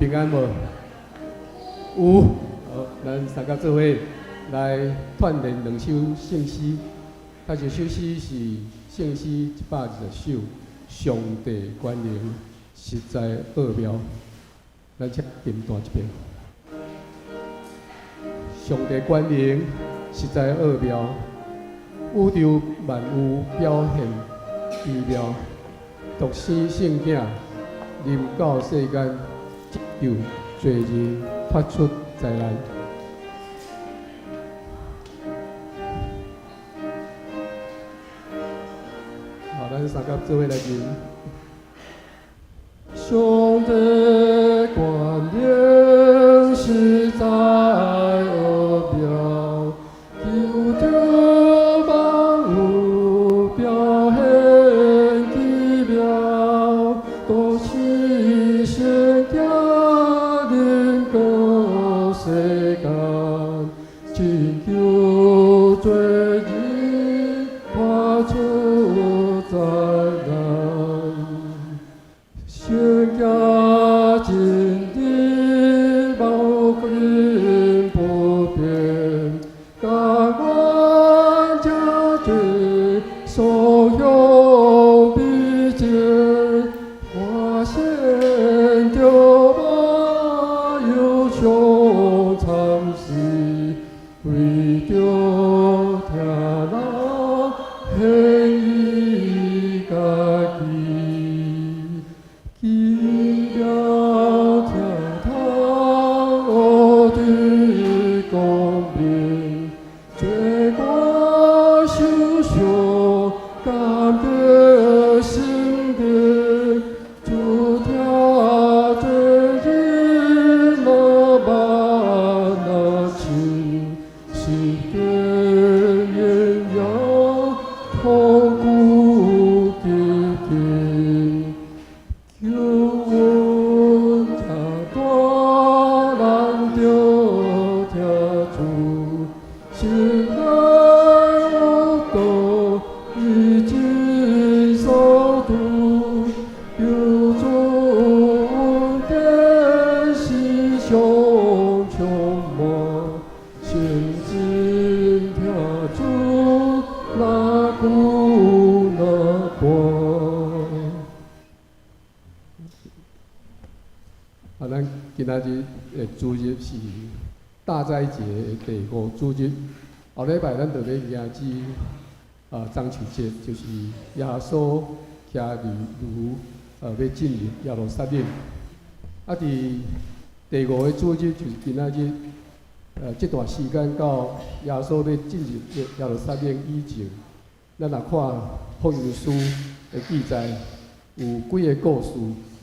平安無？有，好，咱三個做伙來串聯兩首聖詩。頭一首詩是聖詩120首，上帝權能實在奧妙。咱請點彈一遍。上帝權能實在奧妙，宇宙萬有表現奇妙，獨生聖囝臨到世間，拯救罪人脫出災難。好，咱三個做伙來吟。上帝權能實在奧妙，救著萬有表現奇妙，獨生聖囝臨到世間，拯救罪人脫出災難。聖行真理萬有永不變，甘願承罪所向披戰，化身著馬憂傷慘死，為著疼人獻伊家己。奇妙聽通學得光明，罪過受傷感激心靈，主疼罪人若萬若親，是天榮耀痛苦極盡。救恩這大，咱著聽主，心內惡道已經掃除，求主恩典時常充滿，誠心聽主，若久若短。啊，咱今仔日的主日是大齋節的第五主日，後禮拜咱就欲迎接棕樹節，就是耶穌騎驢欲進入耶路撒冷。啊，佇第五个主日就是今仔日，這段時間到耶穌欲進入耶路撒冷以前，咱若看福音書的記載，有幾个故事，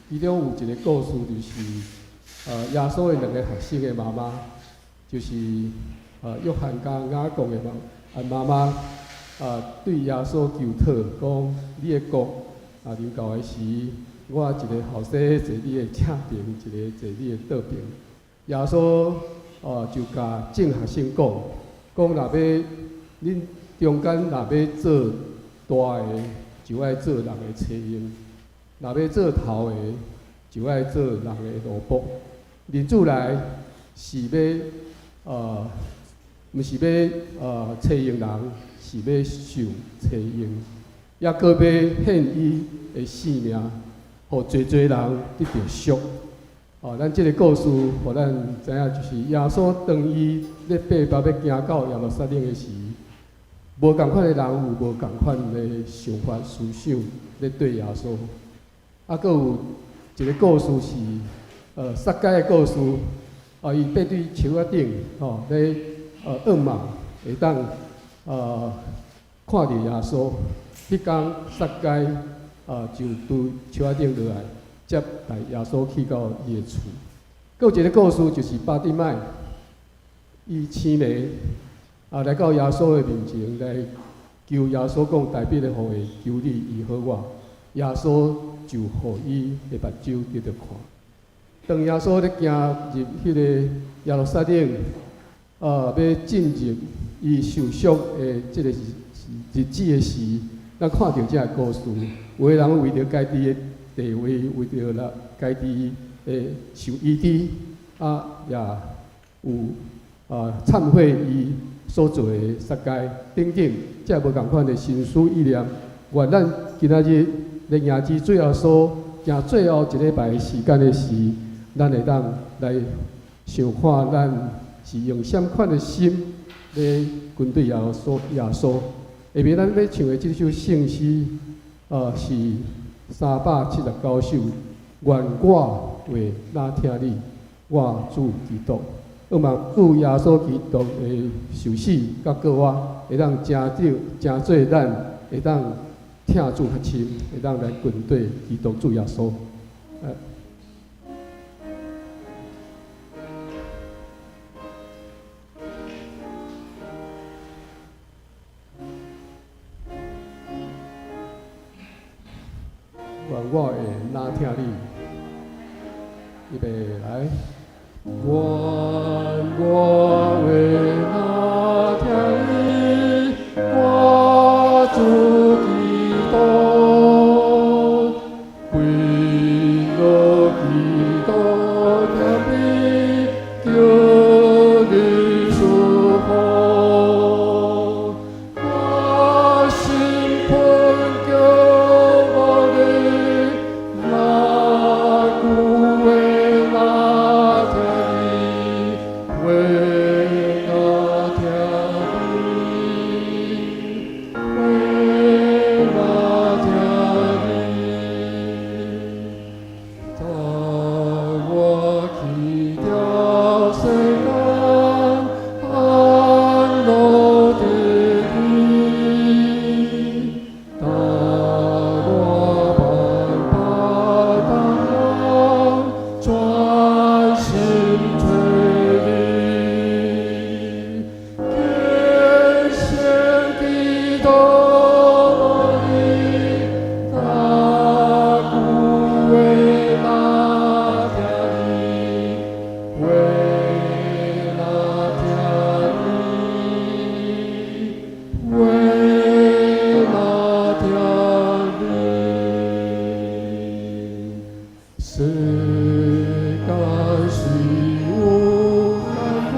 其中有一个故事就是耶穌的兩个學生的媽媽，就是約翰佮雅各的媽媽，對耶穌求討，講你的國臨到的時，我一个後生坐你的正爿，一个坐你的倒爿。耶穌就共眾學生講，講若欲恁中間若欲做大的，就愛做人的差用；若欲做頭的，就愛做人的奴僕。人子來是欲毋是欲差用人，是欲受差用，抑閣欲獻伊的性命，予濟濟人得著贖。哦，咱這个故事，予咱知影，就是耶穌當伊咧爬百欲行到耶路撒冷的時，無仝款的人有無仝款的想法思想咧對耶穌。啊，閣有一个故事是撒該的故事，啊，伊爬佇樹仔頂，吼，咧向望會當看著耶穌。彼工撒該就佇樹仔頂落來，接待耶穌去到伊的厝。閣有一个故事就是巴底買，伊青盲來到耶穌的面前來求耶穌講大衛的後裔，求你醫好我。耶穌就予伊的目睭得著看。當耶穌咧行入彼个耶路撒冷，欲進入伊受贖的這个日子的時，咱看著這个故事，有的人為著家己的地位，為著啦家己會受醫治，啊，也有懺悔伊所做的殺戒等等，這無仝款的心思意念。願咱今仔日咧迎接主耶穌，行最後一禮拜的時間的時，咱會當來想看咱是用啥物款的心咧跟隨耶穌。耶穌下面咱欲唱的這首聖詩，是379首。願我會若疼你，我主基督。希望主耶穌基督的受死佮復活，會當成就成做咱會當疼主較深，會當來跟隨基督主耶穌。願我會若疼你，預備來。願我會若疼你，我主基督，為了基督疼你，叫你舒服。我心懇求你，若久會若疼你，會若疼你，會若疼你。當我棄掉世間安樂的地，當我奔跑當專心追你，虔誠基督你，若久會若疼你，會若疼你，會若疼你。世間雖有難苦，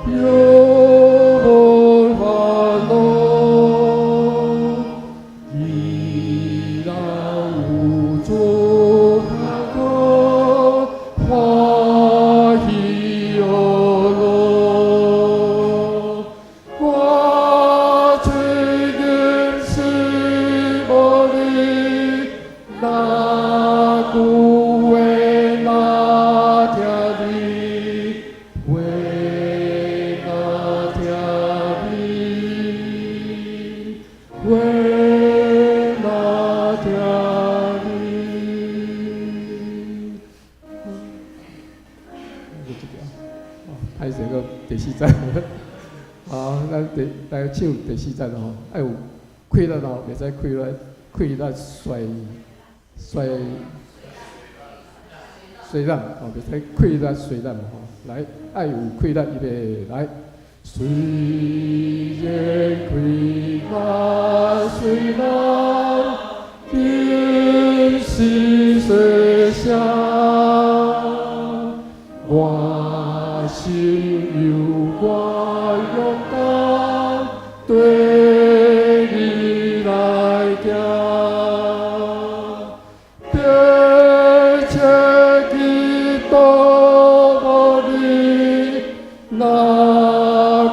猶無煩惱，既然有主相靠，歡喜樂樂。我追尋是無你，若久會若疼你，會若疼你，會若疼你。就這個哦，歹勢閣第四節，好，咱第來唱第四節吼，愛有氣力哦，袂使氣力氣力衰衰衰懶哦，袂使氣力衰懶吼。來，愛有氣力，預備來。雖然氣力衰懶，仍是細聲，我心猶原勇敢，綴你來行。別切基督無你，若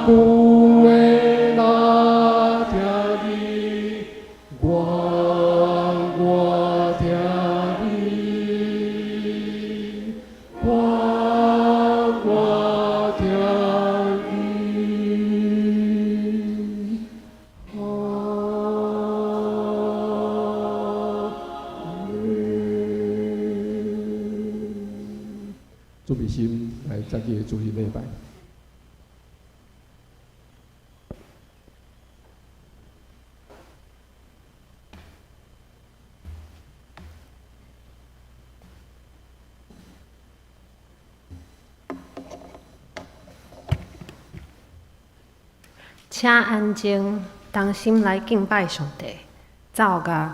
久會若疼你，願我疼你，願我疼你。阿們。準備心來早起的主日禮拜。請安靜，同心來敬拜上帝。奏樂。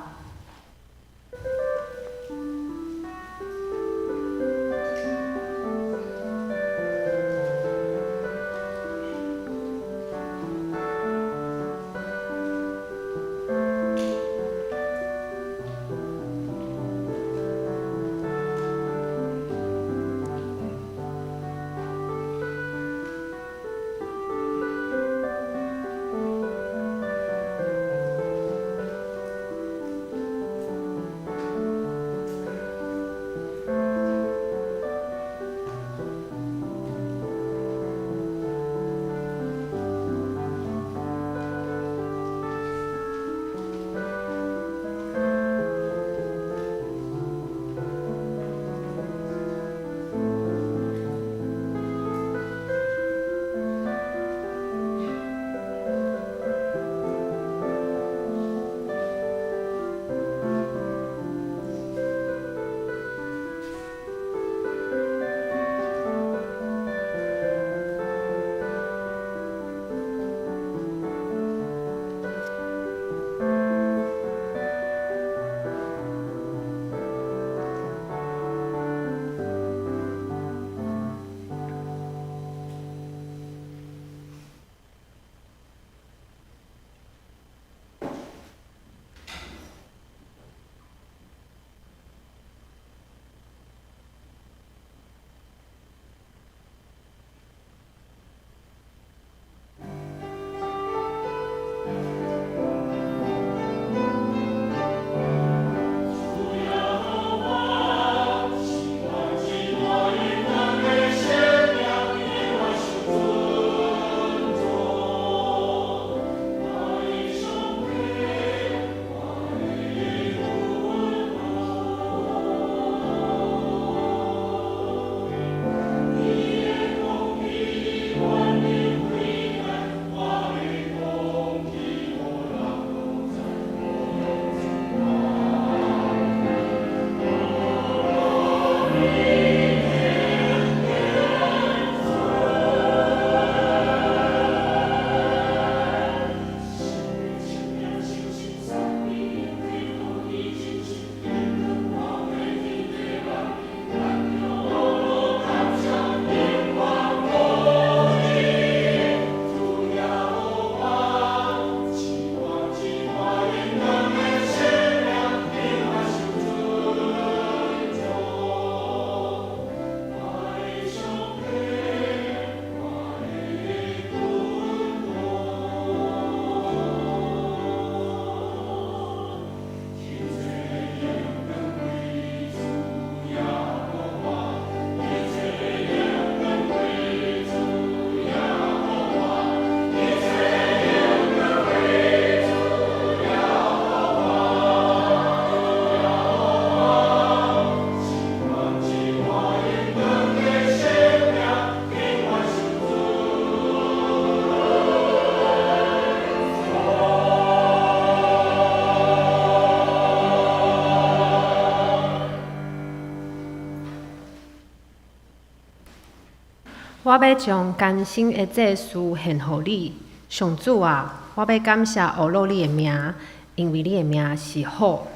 我欲將甘心的祭司獻予你，上主啊，我欲感謝呵咾你的名，因為你的名是好。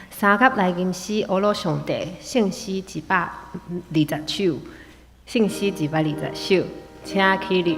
三甲來吟詩呵咾上帝，聖詩120首，聖詩120首，請起立。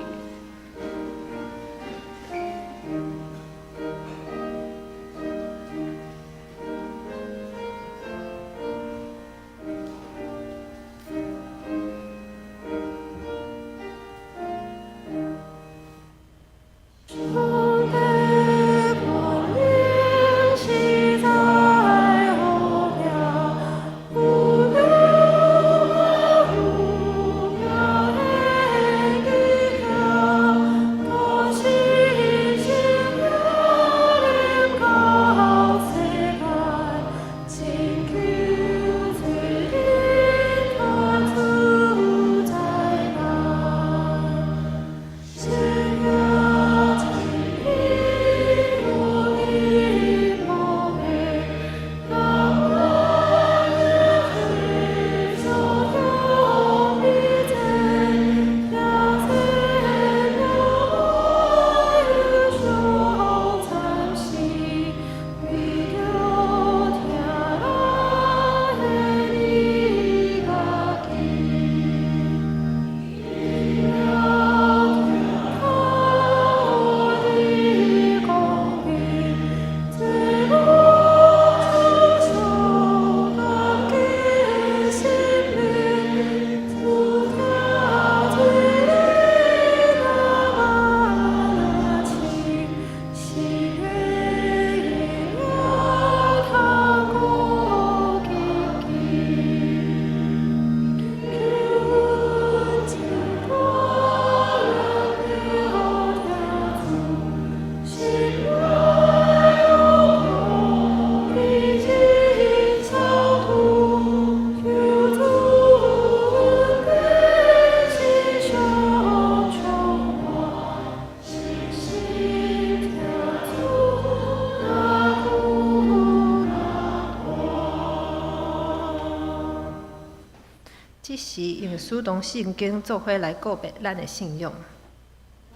這時用使徒信經做伙來告白咱的信仰。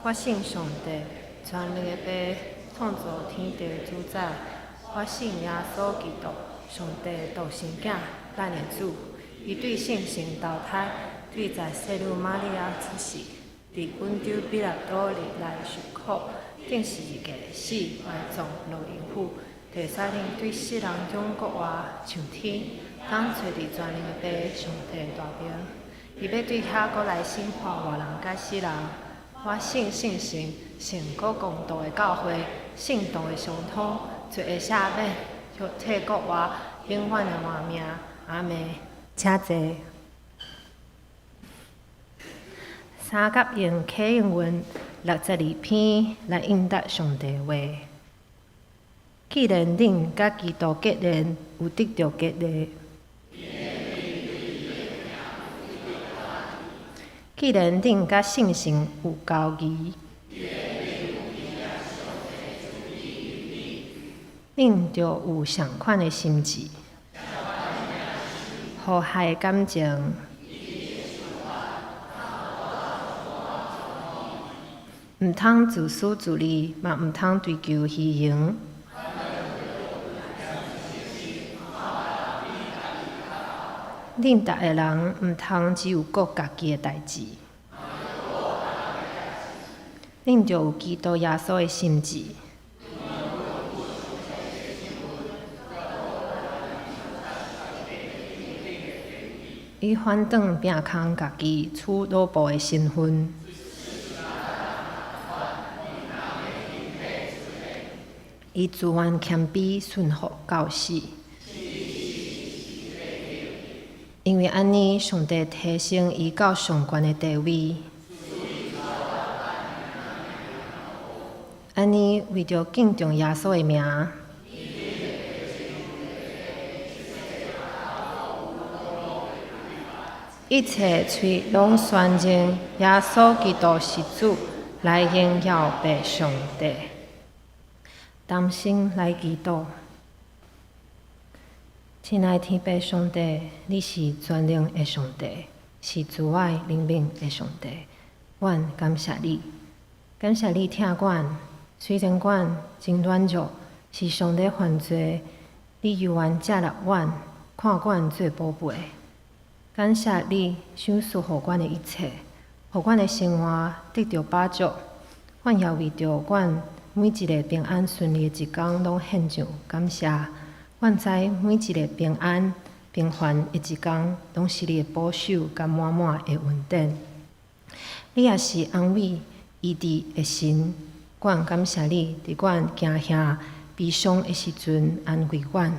我信上帝，全能的父，創造天地的主宰。我信耶穌基督，上帝的獨生囝，咱的主。伊對聖神投胎，對在聖女瑪利亞出世，佇本丟彼拉多歷來受苦，釘十字架死，埋葬，落陰府。第三日對死人中復活，上天，當坐佇全能的父上帝大爿。伊欲對遐閣來審判活人佮死人。我信聖神，聖膏共度的教會，聖徒的相通，罪的赦免，肉體復活，永遠的活命。阿們。請坐。三甲用啟應文62篇來應答上帝話。既然恁佮基督結連，有得著激勵；既然恁佮聖神有交誼，恁著有仝款的心志，和諧的感情。毋通自私自利，嘛毋通追求虛榮。恁逐个人毋通只有顧家己的代誌。恁著有基督耶穌的心志。伊反轉摒空家己，取奴僕的身份。伊自願謙卑，順服到死。因為按呢，上帝提升伊到上懸的地位。按呢，為著敬重耶穌的名，一切喙攏宣認耶穌基督是主，來榮耀父上帝。同心來祈禱。親愛天父上帝，你是全能的上帝，是慈愛憐憫的上帝。阮感謝你，感謝你疼阮。雖然阮真軟弱，時常咧犯罪，你猶原接納阮，看阮做寶貝。感謝你賞賜予阮的一切，予阮的生活得著飽足。阮也為著阮每一个平安順利的一工，攏獻上感謝。阮知每一个平安平凡的一工，攏是你的保守佮滿滿的恩典。你也是安慰醫治的神，阮感謝你，佇阮驚嚇悲傷的時陣安慰阮，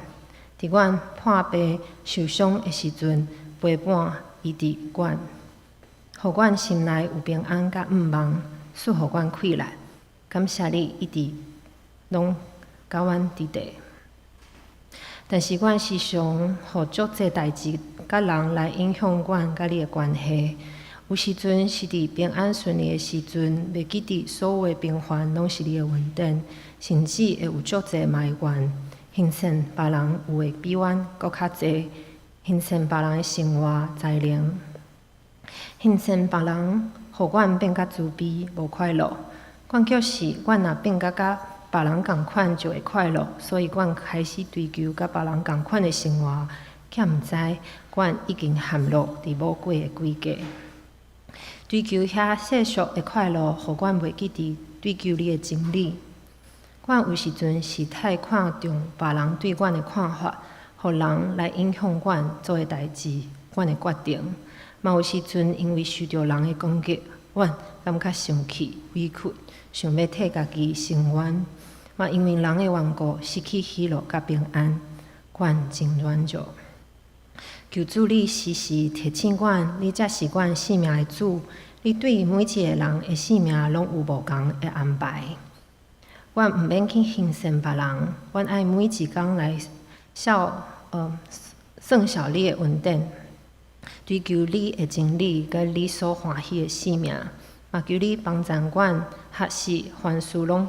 佇阮破病受傷的時陣陪伴醫治阮，予阮心內有平安佮向望，賜予阮氣力。感謝你一直攏佮阮佇佇。但是阮時常予足濟代誌佮人來影響阮佮你的關係。有時陣是佇平安順利的時陣，袂記得所有的平凡攏是你的恩典，甚至會有足濟埋怨，輕信別人有的比阮閣較濟，輕信別人的生活才能，輕信別人，予阮變較自卑、無快樂。阮卻是阮若變甲佮別人仝款就會快樂，所以阮開始追求佮別人仝款的生活，卻毋知阮已經陷落佇魔鬼的詭計。追求遐世俗的快樂，予阮袂記得追求你的真理。阮有時陣是太看重別人對阮的看法，予人來影響阮做的代誌、阮的決定。嘛有時陣因為受著人的攻擊，阮感覺生氣、委屈，想欲替家己伸冤。嘛因為人的緣故，失去喜樂佮平安，阮真軟弱。求主你時時提醒阮，你才是阮生命的主。你對每一個人的生命攏有無仝的安排。阮毋免去輕信別人，阮愛每一工來算數你的恩典，追求你的真理，佮你所歡喜的生命。嘛求你幫助阮學習，凡事攏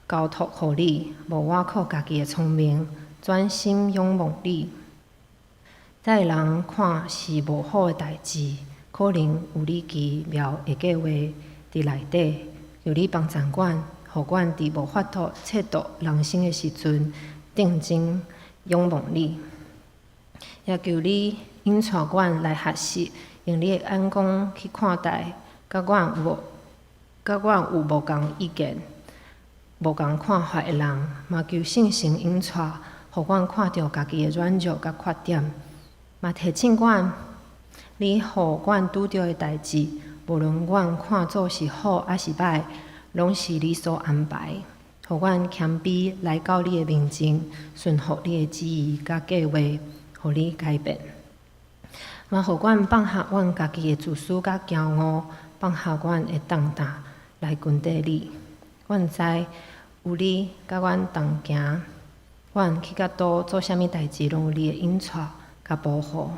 交託予你，無倚靠家己的聰明，專心仰望你。在人看是無好的代誌，可能有你奇妙的計劃佇內底。求你幫助阮，予阮佇無法度測度人生的時陣，定睛仰望你。也求你引帶阮來學習，用你的眼光去看待，佮阮有無仝意見、無仝看法的人。嘛求聖神引帶，予阮看著家己的軟弱佮缺點。嘛提醒阮，你予阮拄著的代誌，無論阮看做是好抑是歹，攏是你所安排。予阮謙卑來到你的面前，順服你的旨意佮計劃，予你改變。嘛予阮放下阮家己的自私佮驕傲，放下阮的重擔，來跟綴你。阮知有你佮阮同行，阮去到佗做啥物代誌，攏有你的引帶佮保護。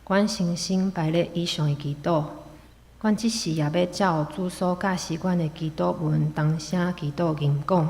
阮誠心排列以上的祈禱，阮這時也欲照主所教示阮的祈禱文，同聲祈禱吟講。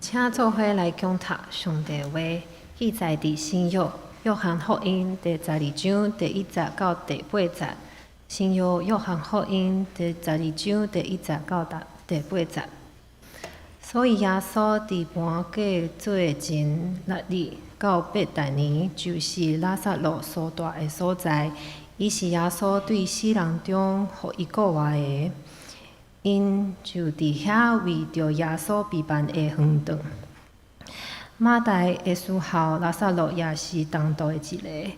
請做伙來恭讀上帝話，記載佇新約約翰福音第十二章第一節到第八節。新約約翰福音第十二章第一節到第八節。所以耶穌佇盤過節前六日到伯大尼，就是拉撒路所蹛的所在。伊是耶穌對死人中予伊復活的。𪜶就佇遐為著耶穌備辦的飯頓。馬大的嗣後拉撒路也是同桌的一个。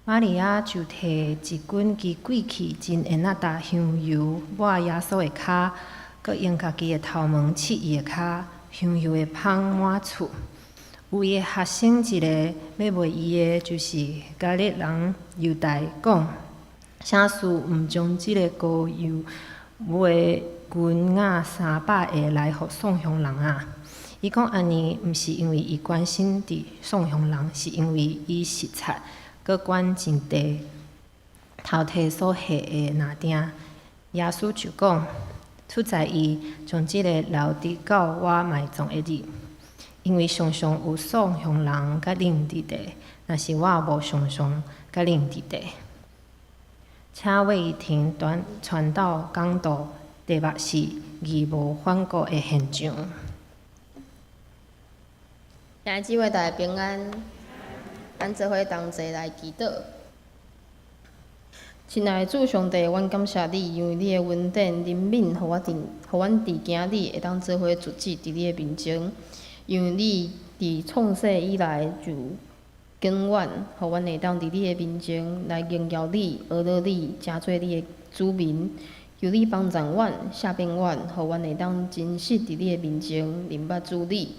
瑪利亞就提一斤極貴氣真的哪噠香油抹耶穌的跤，閣用家己的頭毛拭伊的跤，香油的芳滿厝。有伊的學生一個欲賣伊的，就是加略人猶大講：啥事毋將這个膏油賣銀仔300个來予喪窮人啊？伊講按呢，毋是因為伊關心佇喪窮人，是因為伊是賊，閣管真濟，偷提所下的藍鈿。耶穌就講：處在伊將這个留佇到我埋葬的日，因為常常有喪窮人佮恁佇咧，若是我無常常佮恁佇咧。請魏婷傳傳道講道，題目是義無反顧的現場。兄弟姊妹大家平安，咱做伙同齊來祈禱。親愛的主上帝，阮感謝你，因為你的恩典憐憫，予阮佇今日會當做伙聚集佇你的面前。因為你佇創世以來就揀阮，予阮會當佇你的面前來榮耀你、阿羅你，成做你的子民。求你幫助阮、赦免阮，予阮會當真實佇你的面前認捌主你。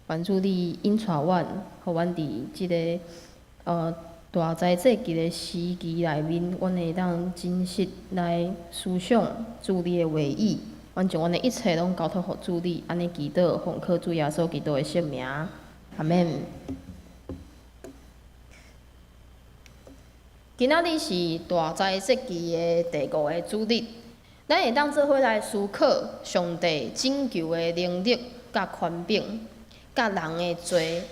願主你引帶阮，予阮佇這个大齋節期的時期內面，阮會當真實來思想主你的話語。阮將阮的一切攏交託予主你，按呢祈禱，奉靠主耶穌基督的聖名，阿們。今仔日是大齋節期的第五个主日，咱會當做伙來思考上帝拯救的能力佮權柄，佮人的罪，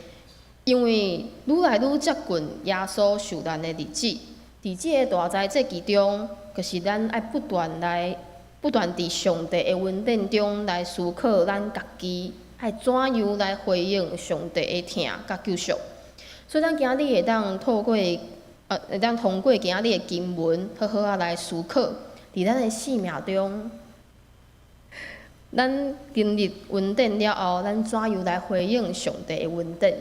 因為愈來愈接近耶穌受難的日子。佇這个大齋節期中，就是咱愛不斷來、不斷佇上帝的恩典中來思考咱家己愛怎樣來回應上帝的疼佮救贖。所以，咱今日會當通過今日的經文，好好仔來思考，佇咱的生命中，咱經歷恩典了後，咱怎樣來回應上帝的恩典？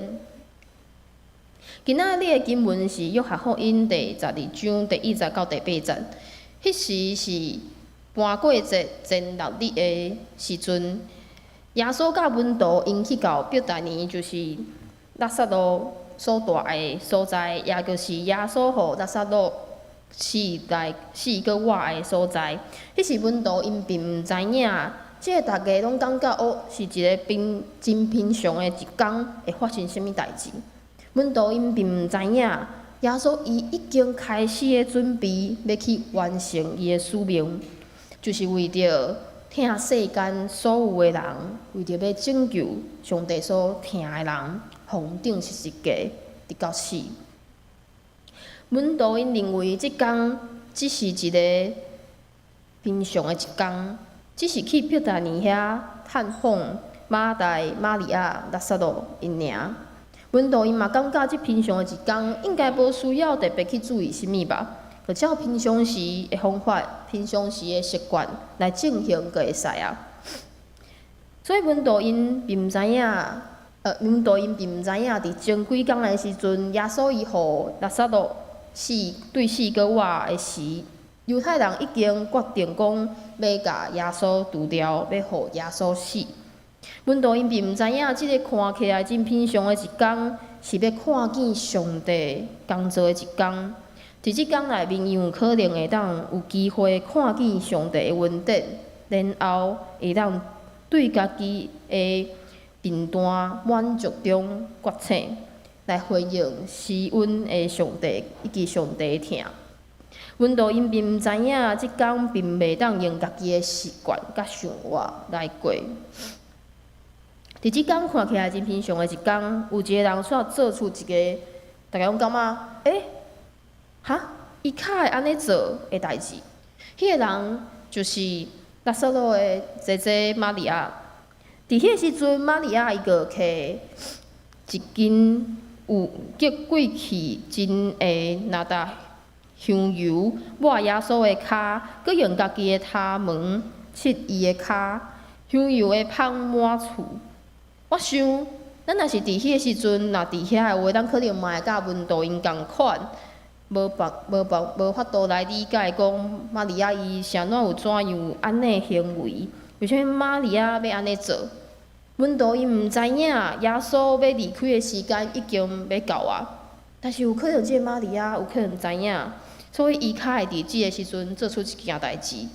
今仔日的經文是約翰福音第十二章第一節到第八節。彼時是盤過節前六日的時陣，耶穌佮門徒𪜶去到伯大尼，就是拉撒路所蹛的所在，也就是耶穌予拉撒路死來死閣活的所在。彼時門徒𪜶並毋知影，這个逐家攏感覺哦，是一个平真平常的一工，會發生啥物代誌。門徒𪜶並毋知影，耶穌伊已經開始咧準備，欲去完成伊的使命，就是為著疼世間所有的人，為著欲拯救上帝所疼的人，予釘十字架，直到死。門徒𪜶認為這工只是一个平常的一工，只是去伯大尼遐探訪馬大、瑪利亞、拉撒路𪜶爾。門徒𪜶嘛感覺這平常的一工，應該無需要特別去注意啥物吧？就照平常時的方法、平常時的習慣來進行就會使啊。所以門徒𪜶並毋知影，門徒𪜶並毋知影，佇前幾工的時陣，耶穌伊予拉撒路死對死閣活的時，猶太人已經決定講欲共耶穌除掉，欲予耶穌死。門徒𪜶並毋知影，這个看起來真平常的一工，是欲看見上帝工作的一工。佇這工內面，𪜶有可能會當有機會看見上帝的恩典，然後會當對家己的貧惰滿足中覺醒，來回應施恩的上帝以及上帝的疼。門徒𪜶並毋知影，這工並袂當用家己的習慣佮生活來過。佇佇這工看起來真平常的一工，有一个人煞做出一个逐家攏感覺，欸，哈，伊較會按呢做的代誌。彼个人就是拉撒路的姐姐瑪利亞。佇彼个時陣，瑪利亞伊就提一斤有極貴氣真的哪噠香油，抹耶穌的跤，閣用家己的頭毛拭伊的跤，香油的芳滿厝。我想，咱若是佇彼个時陣，若佇遐的話，咱可能嘛會佮門徒𪜶仝款，無辦無辦無法度來理解講瑪利亞伊是按怎有怎樣按呢行為，為啥物瑪利亞欲按呢做？門徒𪜶毋知影耶穌欲離開的時間已經欲到啊，但是有可能這个瑪利亞有可能知影，所以伊較會佇這个時陣做出一件代誌。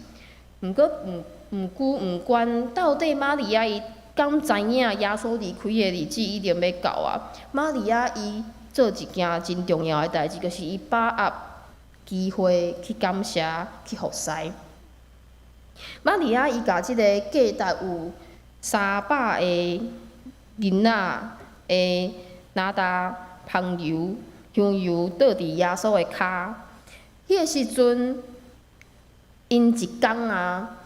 毋過毋毋過毋管到底瑪利亞伊敢知影耶穌離開的日子已經欲到啊？瑪利亞伊做一件真重要的代誌，就是伊把握機會去感謝、去服侍。瑪利亞伊共這个價值有300個銀仔的哪噠芳油香油倒佇耶穌的跤。彼个時陣，𪜶一工啊，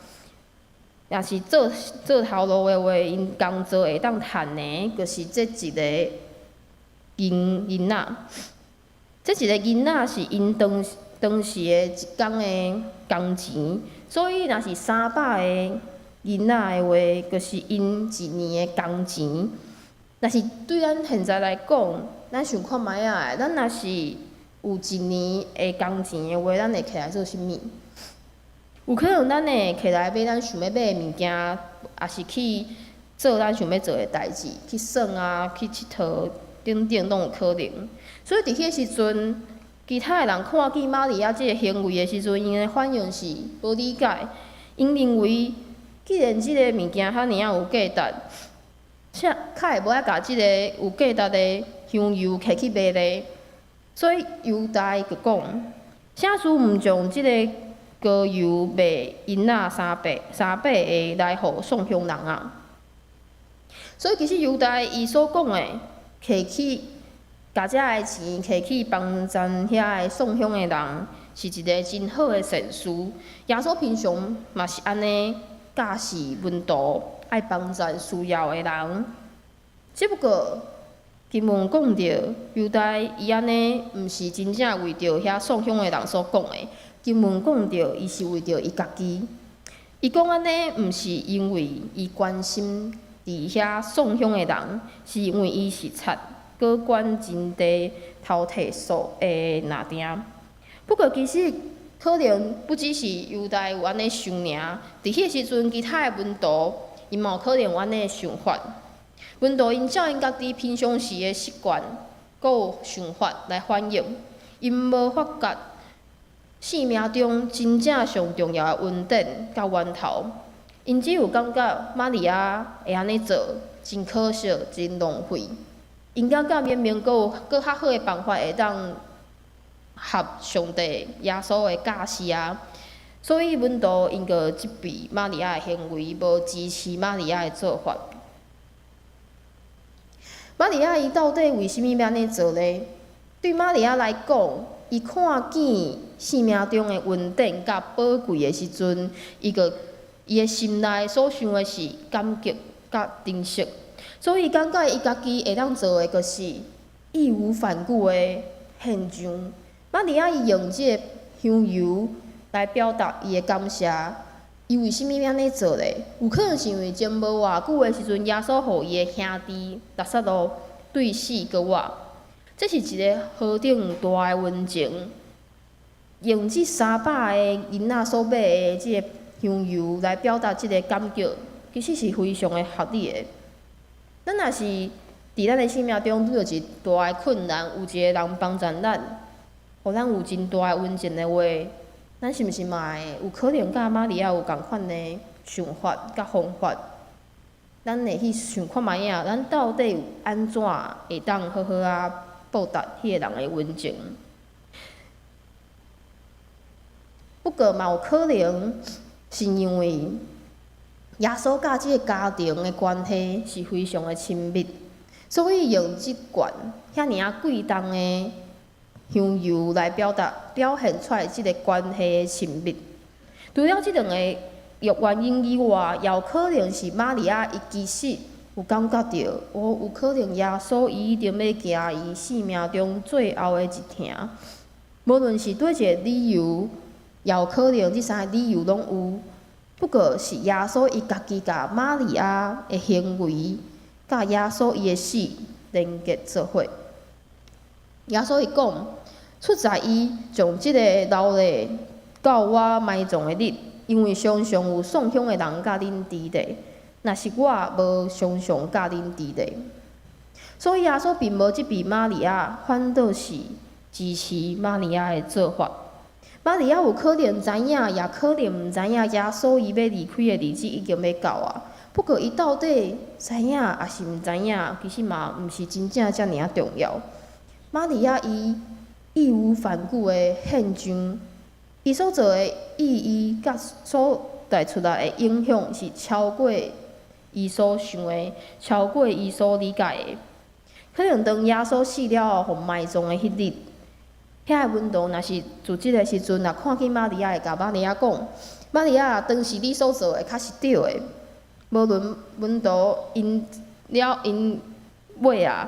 若是做做頭路的話，𪜶工作會當趁的，就是這一個銀銀仔。這一个銀仔是𪜶當當時的一工的工錢，所以若是300個銀仔的話，就是𪜶一年的工錢。若是對咱現在來講，咱想看覓仔，咱若是有一年的工錢的話，咱會摕來做啥物？有可能咱會摕來買咱想欲買的物件，抑是去做咱想欲做的代誌，去耍啊，去𨑨迌等等，攏有可能。所以佇彼个時陣，其他的人看見瑪利亞這个行為的時陣，𪜶的反應是無理解。𪜶認為，既然這个物件遐爾仔有價值，啥較會無愛共這个有價值的香油摕去賣咧？所以猶大就講：啥事毋將這个膏油賣銀仔三百个來予送香人啊？所以其實猶大伊所講的，摕去共這个錢摕去幫贊遐个送香的人，是一个真好的善事。耶穌平常嘛是按呢教示門徒愛幫贊需要的人。只不過經文講著，猶大伊按呢，毋是真正為著遐送香的人所講的。經文講著，伊是為著伊家己。伊講按呢，毋是因為伊關心佇遐送香的人，是因為伊是賊，閣管真濟偷提數的拿定。不過其實可能不只是猶大有按呢想爾，佇彼个時陣，其他的門徒𪜶嘛有可能有按呢的想法。門徒𪜶照𪜶家己平常時的習慣，閣有想法來反應，𪜶無發覺生命中真正上重要的恩典佮源頭。𪜶只有感覺瑪利亞會按呢做，真可惜，真浪費。𪜶感覺明明閣有閣較好的辦法會當合上帝耶穌的教示啊，所以門徒𪜶就責備瑪利亞的行為，無支持瑪利亞的做法。瑪利亞伊到底為啥物欲按呢做呢？對瑪利亞來講，伊看見生命中的恩典佮寶貴的時陣，伊就伊的心內所想的是感激佮珍惜，所以感覺伊家己會當做的，就是義無反顧的獻上。瑪利亞伊用這个香油來表達伊的感謝。伊為啥物欲按呢做咧？有可能是因為前無偌久的時陣，耶穌予伊的兄弟拉撒路對死閣活，這是一个何等大的恩情。用這300個銀仔所買的這个香油來表達這个感激，其實是非常的合理的。咱若是佇咱的生命中遇著一大的困難，有一个人幫贊咱，予咱有真大的恩情的話，咱是毋是嘛會有可能佮瑪利亞有仝款的想法佮方法？咱會去想看覓仔，咱到底有按怎會當好好仔報答彼个人的恩情？不過嘛有可能是因為耶穌佮這个家庭的關係是非常的親密，所以用這罐遐爾仔貴重的香油來表達、表現出來這个關係的親密。除了這兩個原因以外，也有可能是瑪利亞伊其實有感覺著，哦，有可能耶穌伊一定欲行伊生命中最後的一程。無論是佗一个理由，也有可能這三个理由攏有。不過是耶穌伊家己共瑪利亞的行為，佮耶穌伊的死連結做伙。耶穌伊講，出在伊將這个留咧到我埋葬的日，因為常常有送香的人佮恁佇咧，若是我無常常佮恁佇咧。所以耶穌並無責備瑪利亞，反倒是支持瑪利亞的做法。瑪利亞有可能知影，也可能毋知影耶穌伊欲離開的日子已經欲到啊。不過伊到底知影抑是毋知影，其實嘛毋是真正遮爾仔重要。瑪利亞伊義無反顧的獻上，伊所做的意義佮所帶出來的影響是超過伊所想的，超過伊所理解的。可能當耶穌死了後，予埋葬的彼日，遐个門徒若是佇這个時陣，若看見瑪利亞，會共瑪利亞講：瑪利亞，當時你所做的確是對的。無論門徒𪜶了𪜶尾仔，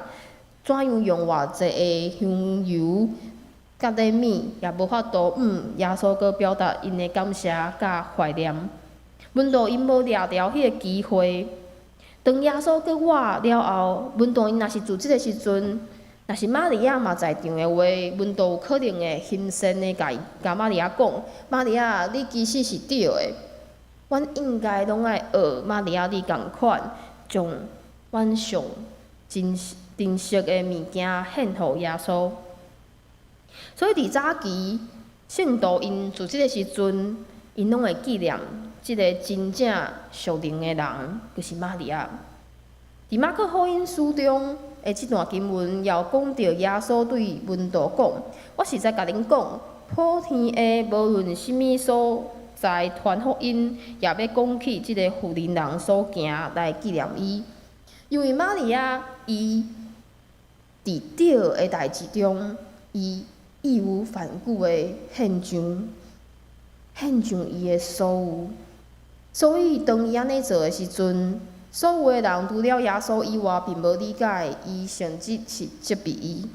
怎樣用偌濟的香油佮禮物，也無法度向耶穌閣表達𪜶的感謝佮懷念。門徒𪜶無掠著彼个機會。當耶穌閣活了後，門徒𪜶若是佇這个時陣，若是瑪利亞嘛在場的話，門徒有可能會欣羨的共伊共瑪利亞講：瑪利亞，你其實是對的，阮應該攏愛學瑪利亞你仝款，將阮上珍珍惜的物件獻予耶穌。所以佇早期，聖徒𪜶佇這个時陣，𪜶攏會紀念這个真正屬靈的人，就是瑪利亞。佇馬可福音書中的這段經文，也有講著耶穌對門徒講：我實在共恁講，普天下無論啥物所在傳福音，也欲講起這个婦人人所行來紀念伊。因為瑪利亞伊佇對的代誌中，伊義無反顧的獻上，獻上伊的所有。所以當伊按呢做的時陣，所有的人除了耶穌以外，並無理解伊，甚至是責備伊。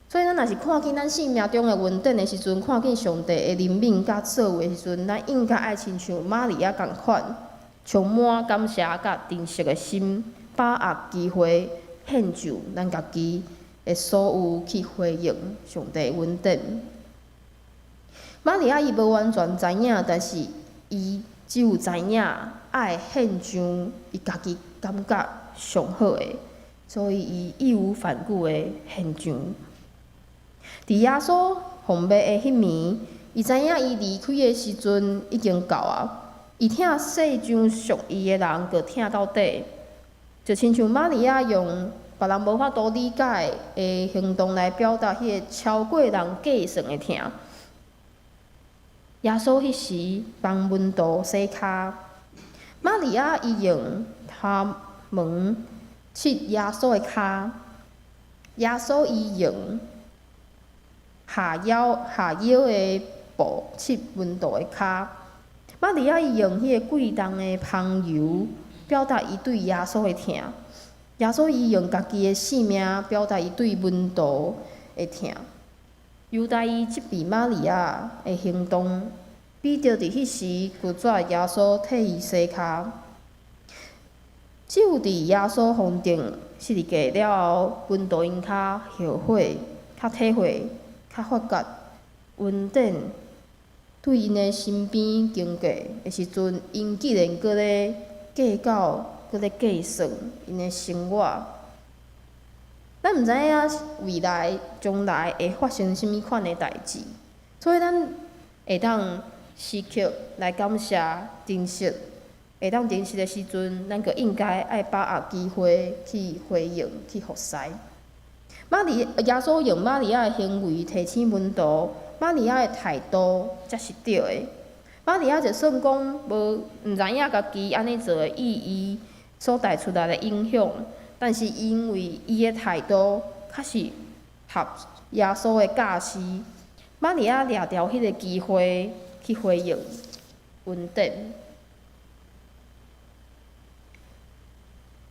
所以，咱若是看見咱生命中的恩典的時陣，看見上帝的憐憫佮作為的時陣，咱應該愛親像瑪利亞仝款，充滿感謝佮珍惜的心，把握機會獻上咱家己的所有去回應上帝的恩典。瑪利亞伊無完全知影，但是伊只有知影愛獻上伊家己感覺上好的，所以伊義無反顧的獻上。佇耶穌予賣的彼暝，伊知影伊離開的時陣已經到啊。伊疼世上屬伊的人，閣疼到底，就親像瑪利亞用別人無法度理解的行動來表達彼个超過人計算的疼。耶穌彼時幫門徒洗跤，瑪利亞伊用頭毛拭耶穌的跤，耶穌伊用下腰的布拭門徒的跤。瑪利亞伊用彼个貴重的香油表達伊對耶穌的疼。耶穌伊用家己的性命表達伊對門徒的疼。猶大伊責備瑪利亞的行動，彼得佇彼時拒絕耶穌替伊洗跤。只有佇耶穌予釘十字架了後，門徒𪜶較後悔、較體會、較發覺恩典對𪜶的身邊經過的時陣，𪜶竟然閣咧計較、閣咧計算𪜶的生活。咱毋知影未來將來會發生啥物款的代誌，所以咱會當時刻來感謝、珍惜，會當珍惜的時陣，咱就應該愛把握機會去回應、去服侍。耶穌用瑪利亞的行為提醒門徒，瑪利亞的態度才是對的。瑪利亞就算講無毋知影家己按呢做的意義所帶出來的影響，但是因為伊的態度確實合耶穌的教示，瑪利亞掠著彼个機會去回應恩典。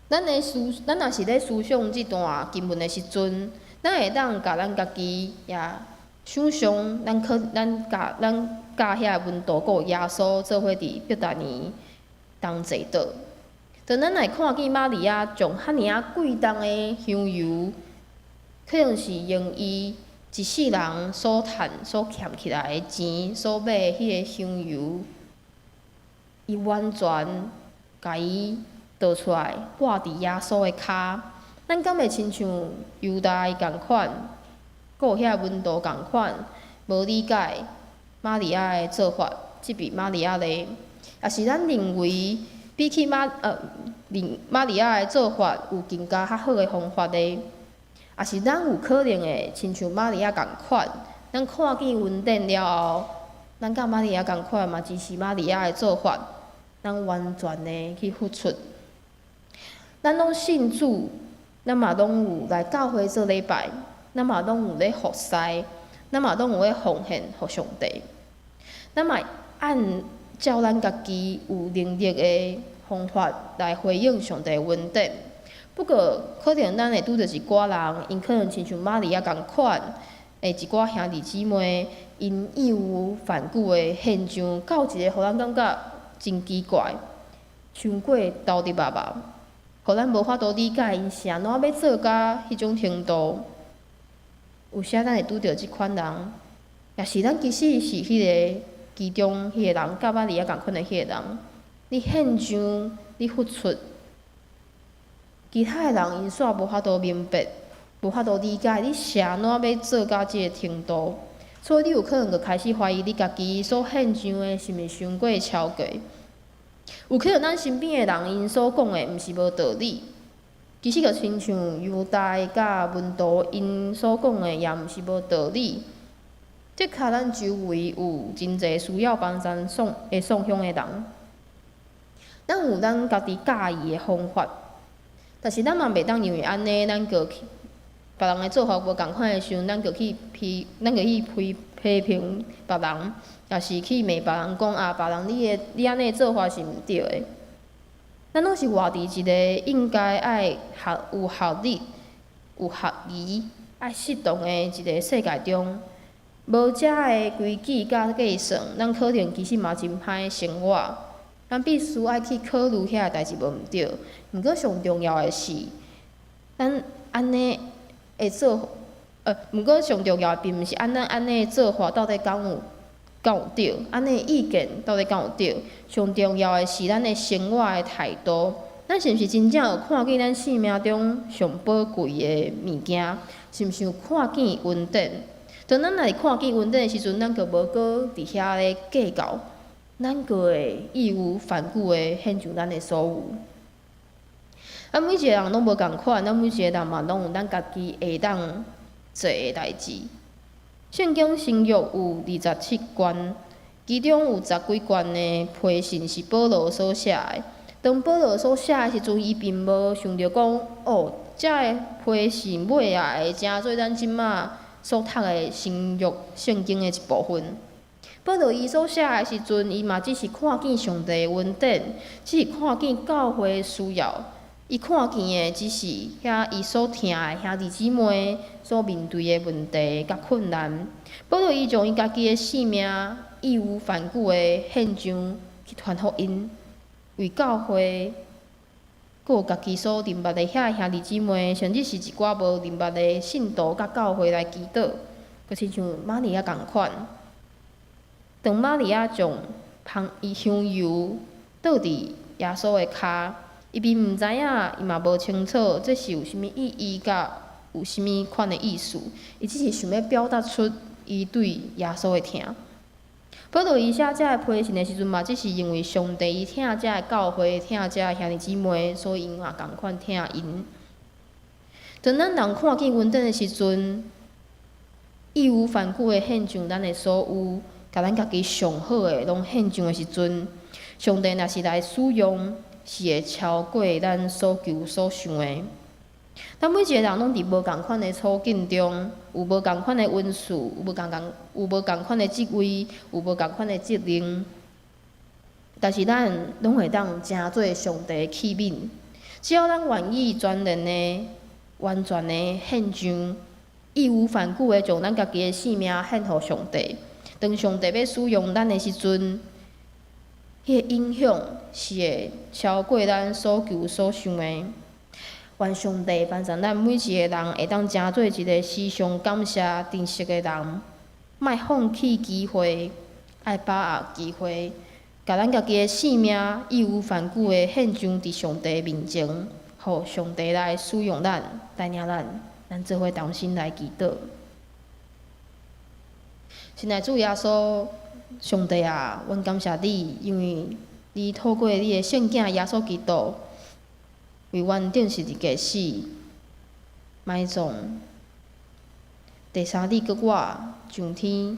咱若是咧思想這段經文的時陣，咱會當共咱家己也想像，咱佮遐个門徒閣耶穌做伙佇伯大尼同齊倒。當咱來看見瑪利亞將遐爾仔貴重的香油，可能是用伊一世人所趁、所儉起來的錢所買的彼個香油，伊完全共伊倒出來，掛佇耶穌的跤。咱敢會親像猶大仝款，閣有遐個門徒仝款，無理解瑪利亞的做法，責備瑪利亞咧？抑是咱認為比起瑪利亞的做法有更加較好的方法咧？抑是咱有可能會親像瑪利亞仝款，咱看見恩典了後，咱佮瑪利亞仝款嘛支持瑪利亞的做法，咱完全的去付出。咱攏信主，咱嘛攏有來教會做禮拜，咱嘛攏有咧服侍，咱嘛攏有咧奉獻予上帝。咱嘛按照咱家己有能力的方法來回應上帝的恩典。不過，可能咱會拄著一寡人，𪜶可能親像瑪利亞仝款，的一寡兄弟姊妹，𪜶義無反顧的現象，到一个予咱感覺真奇怪，傷過投入啊吧，予咱無法度理解𪜶是按怎欲做到彼種程度。有時咱會拄著這款人，抑是咱其實是彼个其中彼個人，佮瑪利亞仝款的彼個人，你獻上，你付出，其他的人𪜶煞無法度明白，無法度理解你是按怎欲做到這个程度，所以你有可能就開始懷疑你家己所獻上的是毋是傷過超過。有可能咱身邊的人𪜶所講的毋是無道理，其實就親像猶大佮門徒𪜶所講的也毋是無道理。的確，咱周圍有真濟需要幫贊送香的人，咱有咱家己佮意的方法，但是咱嘛袂當因為按呢，咱就去別人的做法無仝款的時陣，咱就去批評別人，抑是去罵別人講啊，別人你按呢做法是毋對的。咱攏是活佇一个應該愛學有學理、有學儀、愛適當的一个世界中。無遮的規矩佮計算，咱可能其實嘛真歹生活。咱必須愛去考慮遐個代誌無毋對。毋過上重要的是，咱按呢會做，毋過上重要的並毋是按咱按呢做法到底敢有對，按呢意見到底敢有對。上重要的是咱的生活的態度。咱是毋是真正有看見咱生命中上寶貴的物件？是毋是有看見恩典？當咱若是看見恩典的時陣，咱就無閣佇遐咧計較，咱閣會義無反顧的獻上咱的所有。咱每一個人攏無仝款，咱每一個人嘛攏有咱家己會當做的代誌。聖經新約有27卷，其中有十幾卷的批信是保羅所寫的。當保羅所寫的時陣，伊並無想著講，哦，這个批信尾仔會成做咱這馬所讀的新約聖經的一部分。保羅伊所寫的時陣，伊嘛只是看見上帝的恩典，只是看見教會的需要。伊看見的只是遐伊所疼的兄弟姊妹所面對的問題佮困難。保羅伊將伊家己的性命義無反顧的獻上去傳福音，為教會，閣有家己所認捌的遐兄弟姊妹，甚至是一寡無認捌的信徒佮教會來祈禱，閣親像瑪利亞仝款。當瑪利亞將芳伊香油倒佇耶穌的跤，伊並毋知影，伊嘛無清楚這是有啥物意義，佮有啥物款的意思。伊只是想欲表達出伊對耶穌的疼。保羅伊寫這个批信的時陣，嘛只是因為上帝伊疼這个教會，疼這个兄弟姊妹，所以伊嘛仝款疼𪜶。當咱人看見恩典的時陣，義無反顧的獻上咱的所有，共咱家己上好的攏獻上的時陣，上帝若是來使用，是會超過咱所求所想的。咱每一個人攏佇無仝款的處境中，有無仝款的恩賜，有無仝款的職位，有無仝款的職能。但是咱攏會當成做上帝的器皿，只要咱願意全然的、完全的獻上，義無反顧的將咱家己的性命獻予上帝。當上帝欲使用咱的時陣，彼個影響是會超過咱所求所想的。願上帝幫助咱每一个人，會當成做一个時常感謝、珍惜的人，莫放棄機會，愛把握機會，共咱家己的性命義無反顧的獻上佇上帝面前，予上帝來使用咱、帶領咱，咱做伙同心來祈禱。親愛主耶穌，上帝啊，阮感謝你，因為你透過你的聖囝耶穌基督，為阮釘十字架死、埋葬，第三日閣活上天，予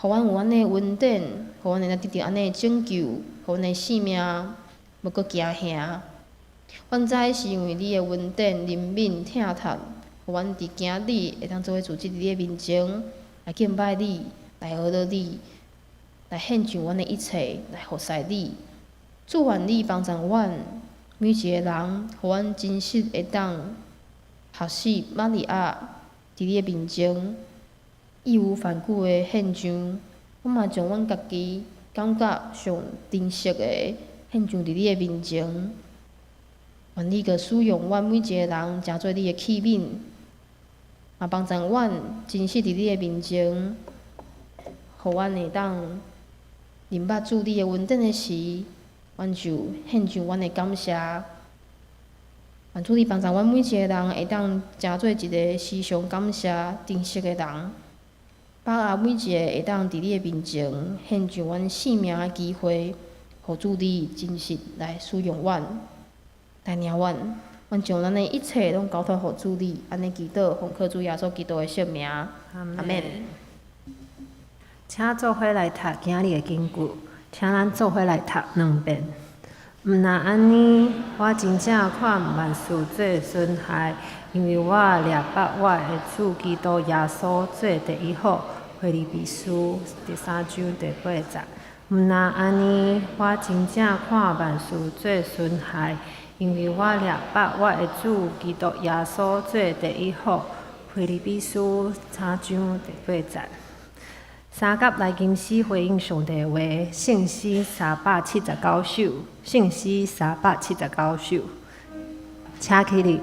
阮有按呢恩典，予阮會當得著按呢拯救，予阮的性命無閣驚嚇。阮知是因為你的恩典、憐憫、疼惜，予阮佇今日會當做伙聚集佇你的面前，來敬拜你，來學著你，來獻上阮的一切，來服侍你。主，願你幫助阮每一个人，予阮真實會當學習瑪利亞佇你的面前義無反顧的獻上。我嘛將阮家己感覺上珍惜的獻上佇你的面前。願你閣使用阮每一个人，成做你的器皿，嘛幫助阮真實佇你的面前，予阮會當認捌主你的恩典的時，阮就獻上阮的感謝。願主你幫助阮每一个人，會當成做一个時常感謝、珍惜的人，把握每一个會當佇你的面前獻上阮性命的機會，予主你真實來使用阮，帶領阮。阮將咱的一切攏交託予主你，按呢祈禱，奉靠主耶穌基督的聖名，阿們。請做伙來讀今日的經句，請咱做伙來讀兩遍。毋若按呢，我真正看萬事做損害，因為我掠捌我的主基督耶穌做第一好。腓立比書第三章第八節。毋若按呢，我真正看萬事做損害，因為我掠捌我的主基督耶穌做第一好。腓立比書三章第八節。三甲來吟詩回應上帝的話，聖詩379首，聖詩379首，請起立。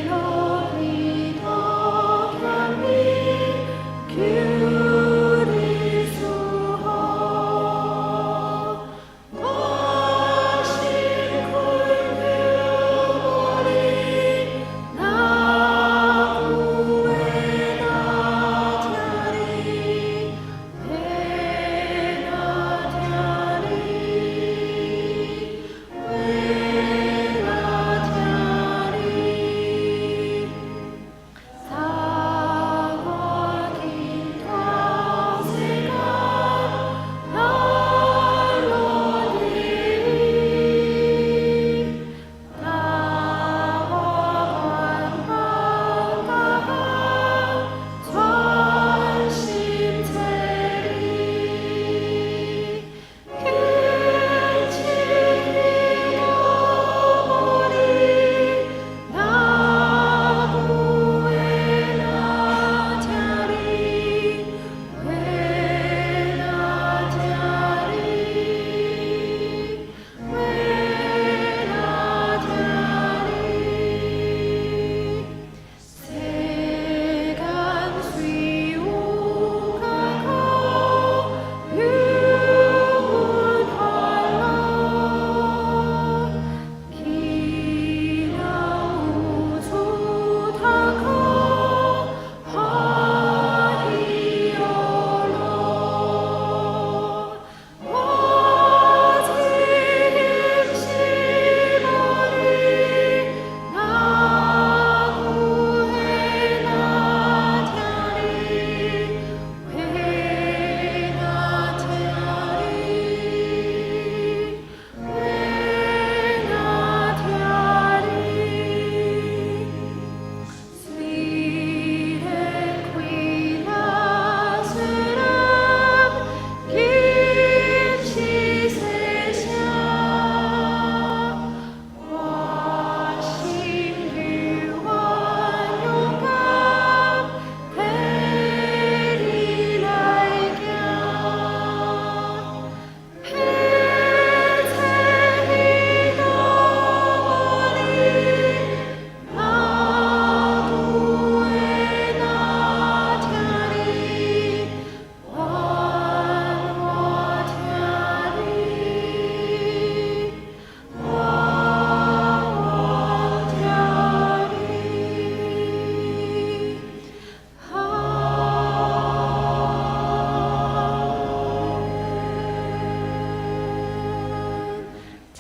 我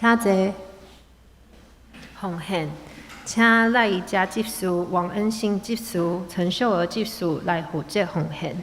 請坐。奉獻，請賴宜佳執事、王恩信執事、陳秀娥執事來負責奉獻。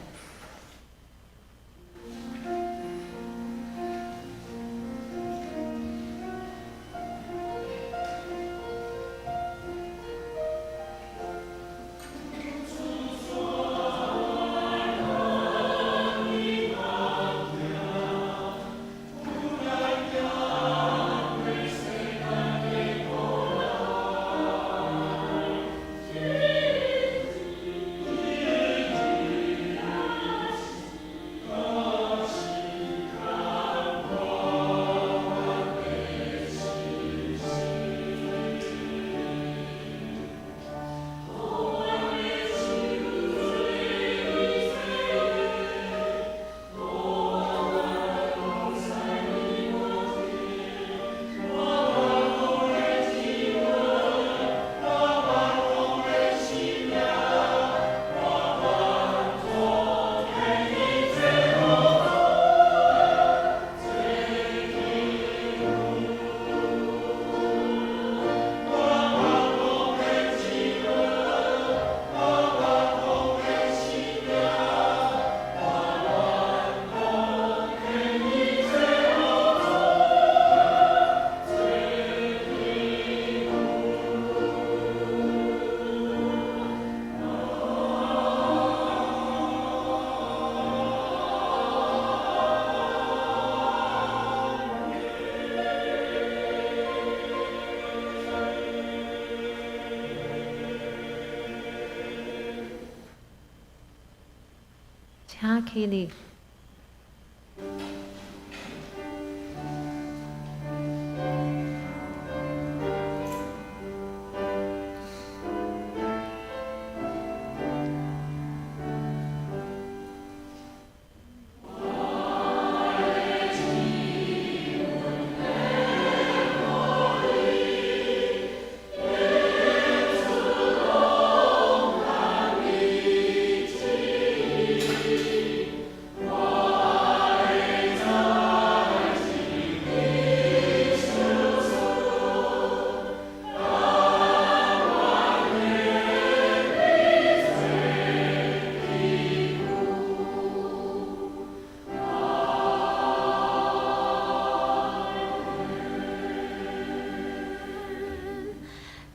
請起立。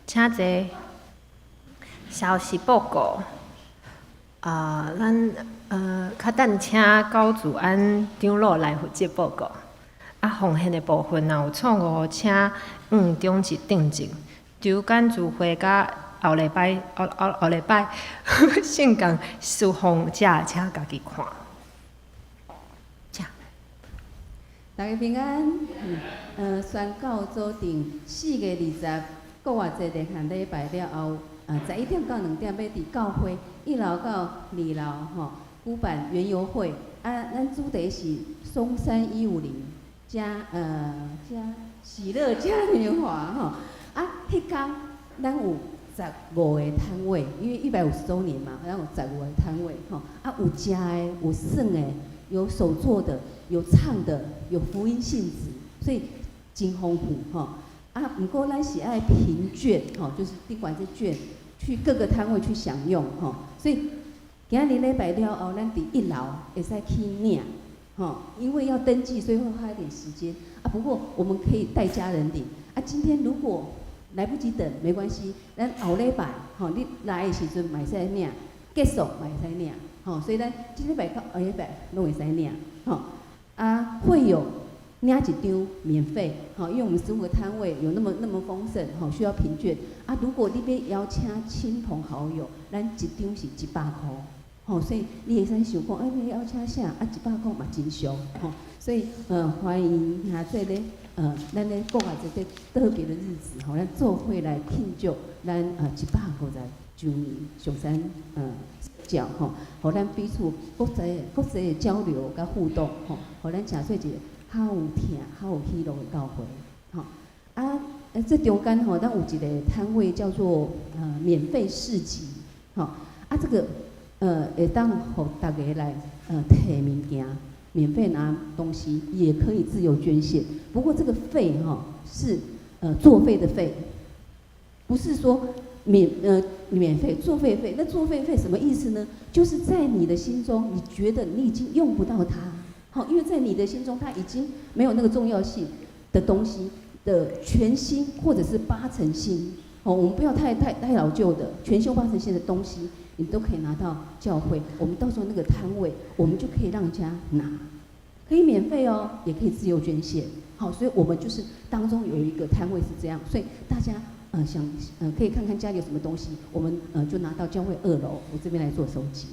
請坐。消息報告。啊，咱較等請高祖安長老來負責報告。啊，奉獻的部分若有錯誤，請黃長執訂正。周間聚會佮後禮拜後後後禮拜聖工侍奉者，請家己看。請。大家平安。宣教組長4月20復活節連續禮拜了後，11點到2點欲佇教會一樓到二樓吼舉辦園遊會。啊，咱主題是松山150加喜樂嘉年華吼。啊，彼工咱有15個攤位，因為150週年嘛，咱有15個攤位吼。啊，有食的，有耍的，有手作的，有唱的，有福音性質，所以真豐富吼。啊，毋過咱是愛憑券吼，就是賓館這券去各個攤位去享用吼。所以今仔日禮拜了後，咱佇一樓會使去領吼，因為要登記，所以會花一點時間。啊，不過我們可以帶家人領。啊，今天如果來不及等，沒關係，咱後禮拜吼，你來的時陣嘛會使領，結束嘛會使領，吼，所以咱這禮拜到後禮拜攏會使領，吼。啊，會有領一張免費，吼，因為我們15個攤位有那麼那麼豐盛，吼，需要憑券。啊，如果你欲邀請親朋好友，咱一張是100塊，吼，所以你會使想講，欸，欲邀請啥？啊，100塊嘛真俗，吼，所以歡迎兄弟咧，咱咧過來這個特別的日子，吼，咱做伙來慶祝咱150週年松山教，吼，予咱彼此國際的交流佮互動，吼，予咱成做一個較有疼、較有喜樂的教會，吼。啊，這中間吼，咱有一個攤位叫做免費市集，吼，啊，這個會當予大家來提物件，免費拿東西，也可以自由捐獻。不過這個廢哈是作廢的廢，不是說免費作廢費。那作廢費什麼意思呢？就是在你的心中，你覺得你已經用不到它，好，因為在你的心中，它已經沒有那個重要性的東西的全新或者是八成新。哦，我們不要太老舊的全新八成新的東西，你都可以拿到教會。我們到時候那個攤位，我們就可以讓人家拿，可以免費哦，也可以自由捐獻。好，所以我們就是當中有一個攤位是這樣，所以大家想可以看看家裡有什麼東西，我們就拿到教會二樓，我這邊來做收集。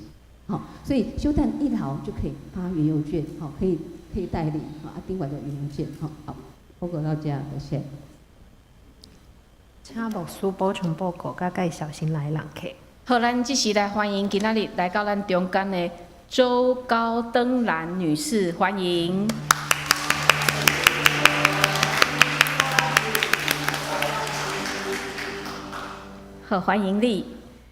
好，所以小等一樓就可以發園遊券，好，可以代領，好，啊，賓館的園遊券，好，好，報告到這，多謝。請牧師補充報告，佮介紹新來的人客。好，咱這時來歡迎今仔日來到咱中間的周高登蘭女士，歡迎。好，歡迎你。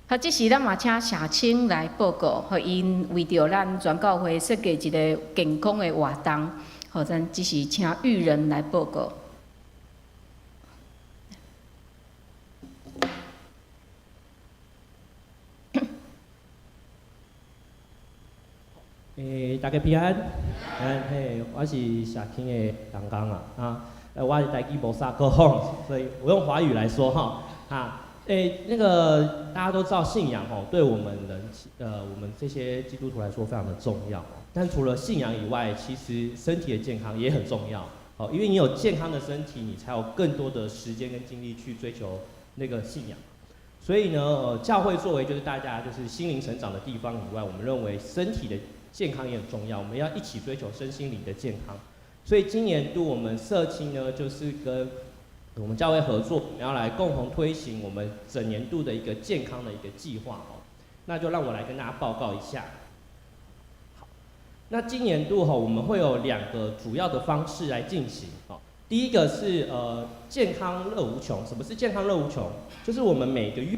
好，這時咱嘛請謝清來報告，予𪜶為著咱全教會設計一個健康的活動。好，咱這時請玉仁來報告。欸，大家平安，嘿，我是社青的同工啊，啊，我的台語無啥閣好，所以我用華語來說哈，啊，欸，那個大家都知道信仰吼，對我們人，我們這些基督徒來說非常的重要。但除了信仰以外，其實身體的健康也很重要，哦，因為你有健康的身體，你才有更多的時間跟精力去追求那個信仰。所以呢，教會作為就是大家就是心靈成長的地方以外，我們認為身體的健康也很重要，我們要一起追求身心靈的健康。所以今年度我們社青呢，就是跟我們教會合作，我們要來共同推行我們整年度的一個健康的一個計劃哦。那就讓我來跟大家報告一下。好，那今年度哈，我們會有兩個主要的方式來進行哦。第一個是健康樂無窮。什麼是健康樂無窮？就是我們每個月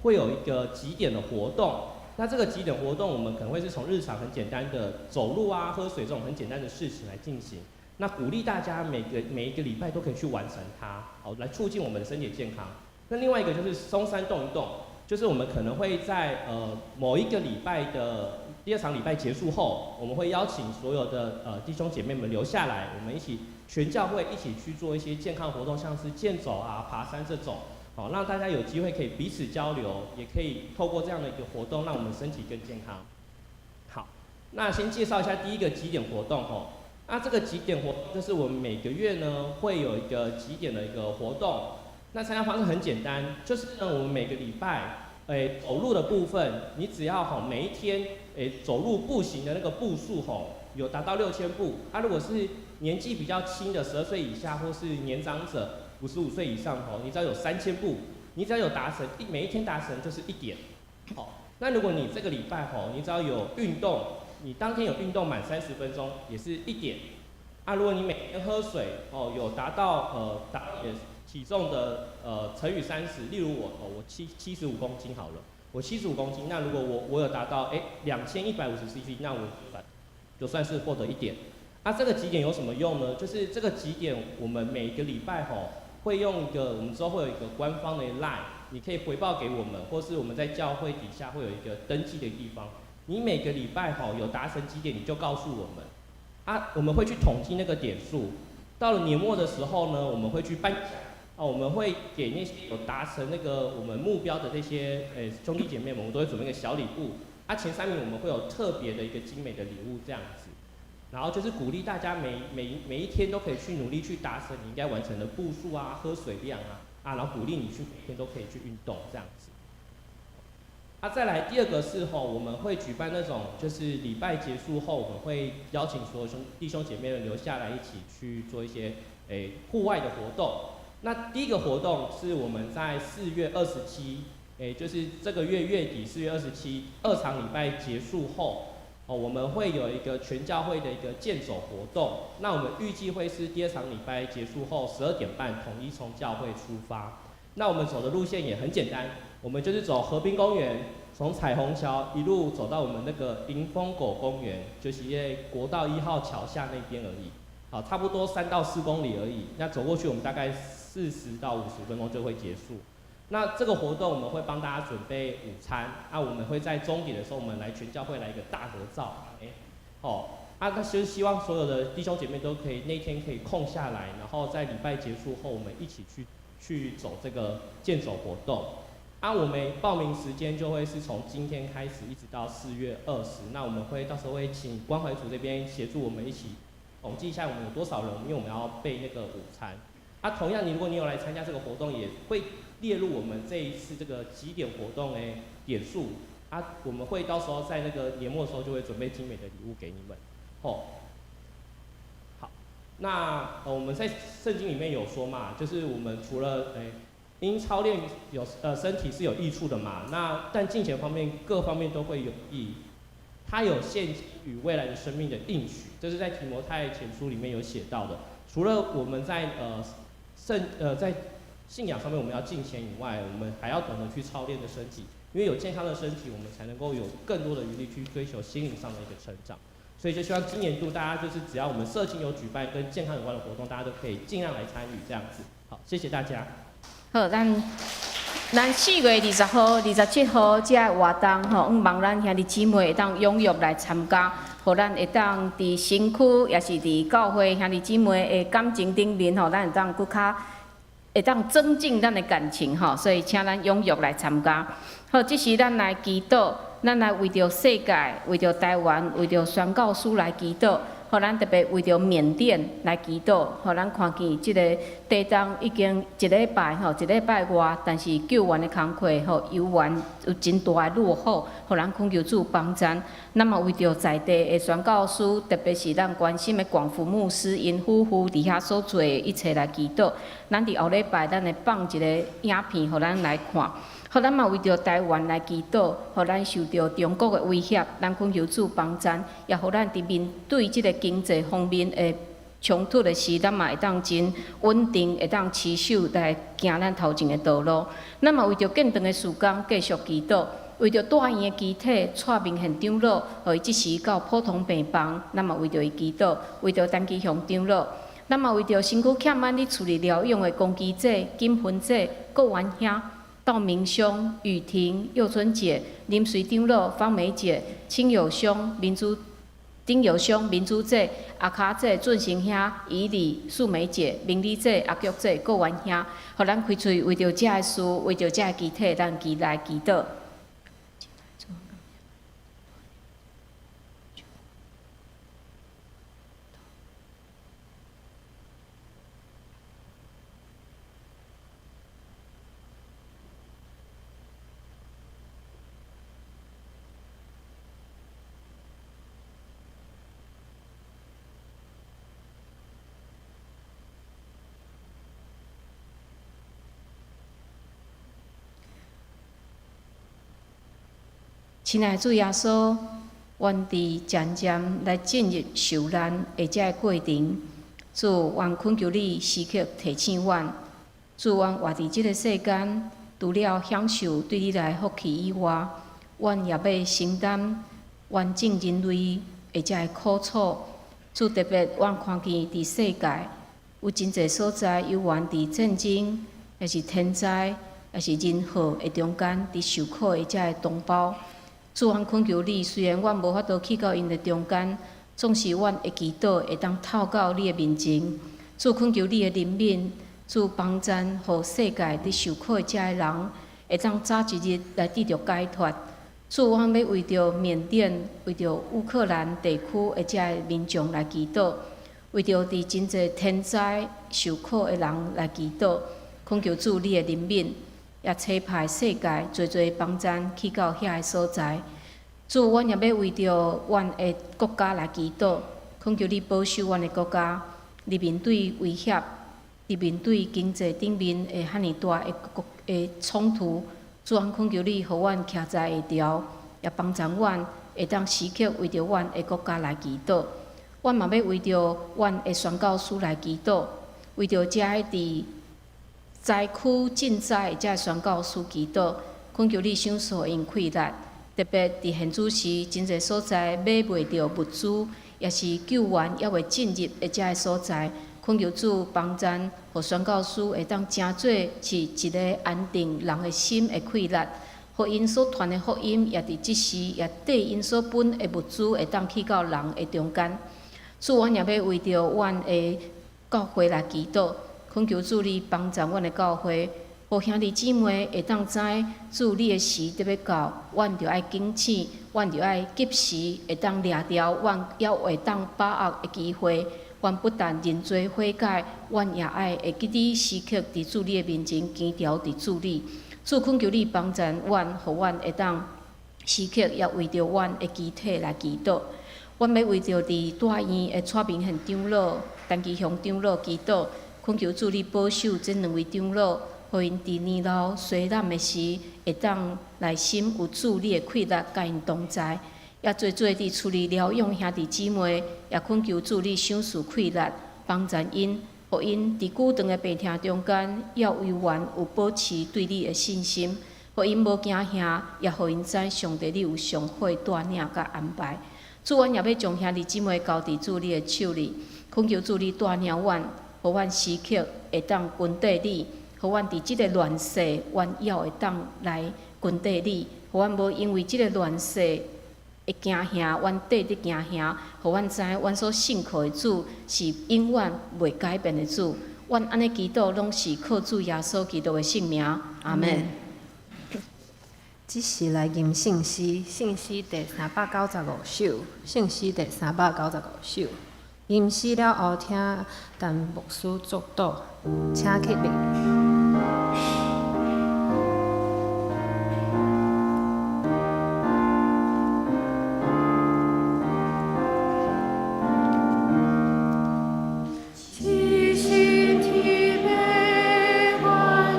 會有一個幾點的活動。那這個幾點活動，我們可能會是從日常很簡單的走路啊、喝水這種很簡單的事情來進行。那鼓勵大家每一個禮拜都可以去完成它，好，來促進我們的身體健康。那另外一個就是松山動一動，就是我們可能會在某一個禮拜的第二場禮拜結束後，我們會邀請所有的弟兄姐妹們留下來，我們一起全教會一起去做一些健康活動，像是健走啊、爬山這種。好，讓大家有機會可以彼此交流，也可以透過這樣的一個活動，讓我們身體更健康。好，那先介紹一下第一個幾點活動吼。那這個幾點活動就是我們每個月呢會有一個幾點的一個活動。那參加方式很簡單，就是呢我們每個禮拜，走路的部分，你只要吼每一天，走路步行的那個步數吼有達到6000步。啊，如果是年紀比較輕的12歲以下或是年長者55歲以上吼，你只要有3000步，你只要有達成每一天達成就是1點。好，那如果你這個禮拜吼，你只要有運動，你當天有運動滿30分鐘，也是1點。啊，如果你每天喝水哦，有達到體重的乘以30，例如我哦，我75公斤好了，我75公斤，那如果我有達到2150 cc，那我就算是獲得1點。啊，這個幾點有什麼用呢？就是這個幾點，我們每個禮拜吼會用一個，我們之後會有一個官方的 LINE，你可以回報給我們，或是我們在教會底下會有一個登記的地方。你每個禮拜吼有達成幾點，你就告訴我們。啊，我們會去統計那個點數。到了年末的時候呢，我們會去頒獎。啊，我們會給那些有達成那個我們目標的這些兄弟姐妹們，我們都會準備一個小禮物。啊，前3名我們會有特別的一個精美的禮物這樣子。然後就是鼓勵大家每一天都可以去努力去達成你應該完成的步數啊、喝水量啊，啊，然後鼓勵你去每天都可以去運動這樣子。啊，再來第二個是吼，我們會舉辦那種就是禮拜結束後，我們會邀請所有弟兄姐妹們留下來一起去做一些戶外的活動。那第一個活動是我們在4月27，就是這個月月底4月27二場禮拜結束後。哦，我們會有一個全教會的一個健走活動。那我們預計會是第二場禮拜結束後12點半統一從教會出發。那我們走的路線也很簡單，我們就是走河濱公園，从彩虹桥一路走到我们那个迎风狗公园，就是在国道一号桥下那边而已。好，差不多3到4公里而已。那走过去，我们大概40到50分钟就会结束。那这个活动我们会帮大家准备午餐，啊，我们会在终点的时候，我们来全教会来一个大合照，哎，好，啊，那就是希望所有的弟兄姐妹都可以那天可以空下来，然后在礼拜结束后，我们一起去走这个健走活动。啊，我们报名时间就会是从今天开始，一直到4月20。那我们会到时候会请关怀组这边协助我们一起统计一下我们有多少人，因为我们要备那个午餐。啊，同样你如果你有来参加这个活动，也会列入我们这一次这个集点活动的点数。啊，我们会到时候在那个年末的时候就会准备精美的礼物给你们。哦，好，那我们在圣经里面有说嘛，就是我们除了因操练有身体是有益处的嘛，那但敬虔方面各方面都会有益，它有现今与未来的生命的应许，这是在提摩太前书里面有写到的。除了我们在在信仰上面我们要敬虔以外，我们还要懂得去操练的身体，因为有健康的身体，我们才能够有更多的余力去追求心灵上的一个成长。所以就希望今年度大家就是只要我们社青有举办跟健康有关的活动，大家都可以尽量来参与这样子。好，谢谢大家。好，咱4月20号、27号这个活动吼，望咱兄弟姊妹会当踊跃来参加，予咱会当伫身躯，也是伫教会兄弟姊妹的感情顶面吼，咱会当阁较会当增进咱的感情吼，所以请咱踊跃来参加。好，这时咱来祈祷，咱来为著世界、为著台湾、为著宣教师来祈祷。予咱特别为著缅甸来祈祷，予咱看见这个地震已经一礼拜吼，一礼拜外，但是救援的工课吼，犹原有真大的落后，予咱恳求主帮赞。咱嘛为著在地的宣教师，特别是咱关心的广福牧师𪜶夫妇伫遐所做的一切来祈祷。咱伫后礼拜，咱会放一个影片，予咱来看。予咱嘛为著台湾来祈祷，予咱受著中国的威胁，咱恳求主帮赞，也予咱伫面对这个经济方面的冲突的时，咱嘛会当真稳定，会当持续来行咱头前的道路。咱嘛为著建堂的事工继续祈祷，为著大院的机体蔡明宪长老，予伊这时到普通病房，咱嘛为著伊祈祷，为著陈其雄长老，咱嘛为著身躯欠安伫厝里疗养的龚基姐、金芬姐、郭元兄。道明兄、雨婷、佑春姐、林随长老、方梅姐、亲友兄、民主丁友兄、民主姐、阿卡姐、俊成兄、以礼、素梅姐、明丽姐、阿菊姐、郭元兄，予咱开喙为著这个事，为著这个机体，咱齐来祈祷。亲爱的主耶稣，愿伫渐渐来进入受难的这个过程。主，愿恳求你时刻提醒阮。主，阮活伫这个世间，除了享受对你来的福气以外，阮也欲承担完整人类的这个苦楚。主，特别阮看见伫世界有真济所在，犹原伫战争，抑是天灾，抑是人祸的中间，伫受苦的这个同胞。主，阮恳求你，虽然阮无法度去到𪜶的中间，总是阮会祈祷会当透到你的面前。主，恳求你的怜悯，主帮赞，予世界伫受苦的这个人，会当早一日来得著解脱。主，阮欲为著缅甸、为著乌克兰地区的这个民众来祈祷，为著伫真济天灾受苦的人来祈祷，恳求主你的怜悯。也差派世界济济帮赞去到遐个所在。主，阮也欲为著阮的国家来祈祷，恳求你保守阮的国家，伫面对威胁，伫面对经济顶面的遐尔大的国的冲突，主，阮恳求你，予阮徛在会牢，也帮助阮会当时刻为著阮的国家来祈祷。阮嘛欲为著阮的宣教师来祈祷，为著遮个伫灾区赈灾的这宣教师祈祷，恳求你赏赐𪜶气力，特別佇現此時，真濟所在買袂著物資，也是救援猶未進入的遮个所在，懇求主幫贊，予宣教師會當成做是一個安定人的心的氣力，予𪜶所傳的福音，也佇這時也綴𪜶所分的物資會當去到人的中間。主，阮也欲為著阮的教會來祈禱，懇求主你幫贊阮的教會，予兄弟姊妹會當知主你的時得欲到，阮著愛警醒，阮著愛及時會當掠著，阮猶會當把握的機會。阮不但認罪悔改，阮也愛會記得時刻佇主你的面前堅牢佇主裡。主懇求你幫贊阮，予阮會當時刻也為著阮的肢體來祈禱。阮欲為著佇大院的蔡明憲長老、陳其雄長老祈禱，懇求主你保守這兩位長老，予𪜶佇年老衰老的時，會當內心有主你的氣力，佮𪜶同在。也濟濟佇厝裡療養兄弟姊妹，也懇求主你賞賜氣力，幫贊𪜶，予𪜶佇久長的病痛中間，猶猶原有保持對你的信心，予𪜶無驚嚇，也予𪜶知上帝你有上好的帶領佮安排。主，阮也欲將兄弟姊妹交佇主你的手裡，懇求主你帶領阮，予阮時刻會當跟綴你，予阮佇這个亂世，阮猶會當來跟綴你，予阮無因為這个亂世會驚嚇，阮綴得驚嚇，予阮知阮所信靠的主是永遠袂改變的主。阮按呢祈禱，攏是靠主耶穌基督的聖名。阿們。這時來吟聖詩，聖詩第395首，聖詩第395首。吟詩了後，聽陳牧師祝禱，請起立。齊心天父，阮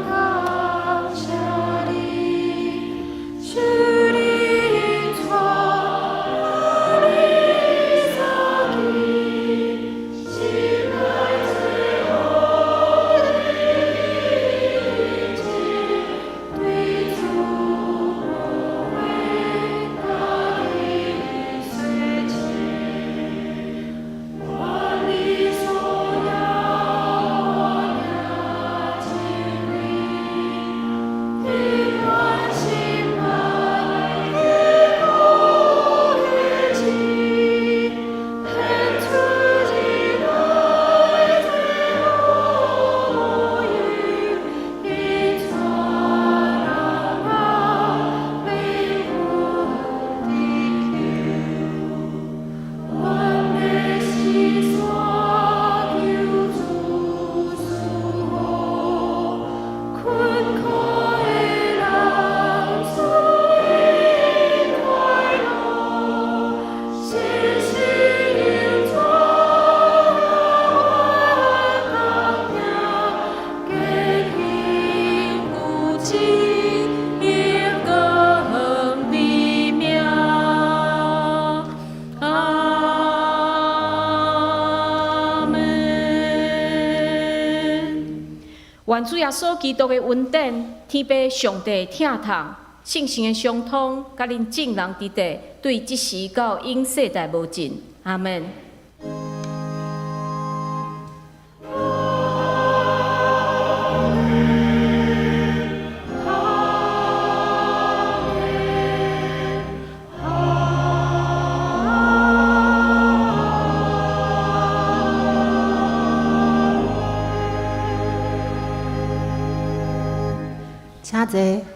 感謝你，求你帶領早起，心內最好的寧靜，對主無悔，家己洗淨。願你所要我領真理，永遠心內堅固根基，獻出熱愛最好應，引帶人到永遠地球。阮的心山求主賜福，困苦的人賜𪜶快樂，信心永在阮同行，堅行有志，榮光你名。阿們。願主耶穌基督的恩典、天父上帝疼痛、聖神的相通，佮恁眾人佇佇，對這時到永世代無盡。阿們。請坐。